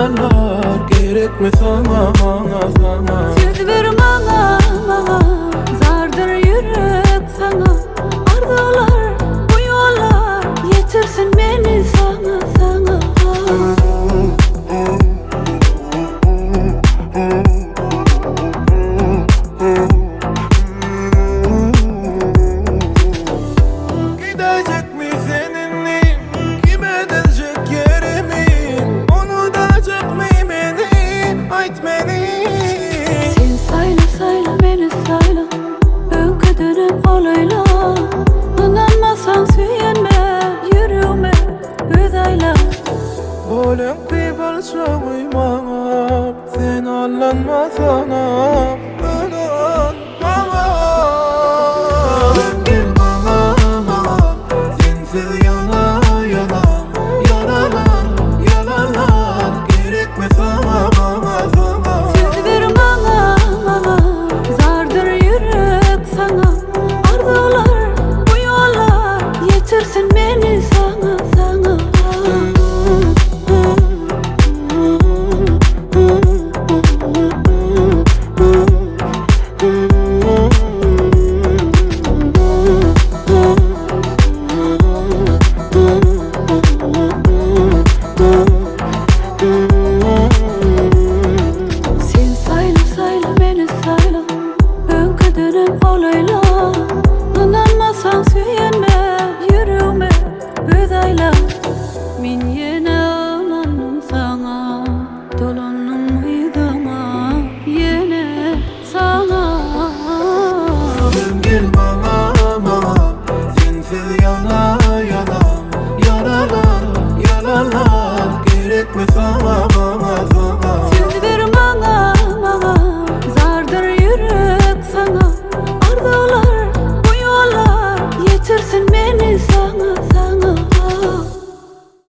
Ýaralar gerekmi saňa, maňa, saňa? Söz ber maňa, maňa, zardyr ýürek saňa Arzuwlar, bu ýollar ýetirsin meni saňa, saňa. Gidäýjekmi sen indi, kime berjek ýerimi? Unudajakmy meni, aýt meni? Sen saýla, saýla, meni saýla, Öňküdenem golaýla. Ynanmasaň söýenme, ýüregime göz aýla. Boleňki boljagy maňa, sen aldanmasana, ynan maňa. Gel maňa, maňa, sensiz ýana, ýana, ýaralar, ýaralar gerekmi saňa, maňa, saňa? Söz ber maňa, maňa, zardyr ýürek saňa Arzuwlar, bu ýollar ýetirsin meni saňa, saňa. Sen saýla, saýla, meni saýla, Öňküdenem golaýla. Ynanmasaň söýenme, ýüregime göz aýla. Men ýene ynandym saňa, dolandym yzyňa, ýene saňa. Gel maňa, maňa, sensiz ýana, ýana, ýaralar, ýaralar gerekmi saňa?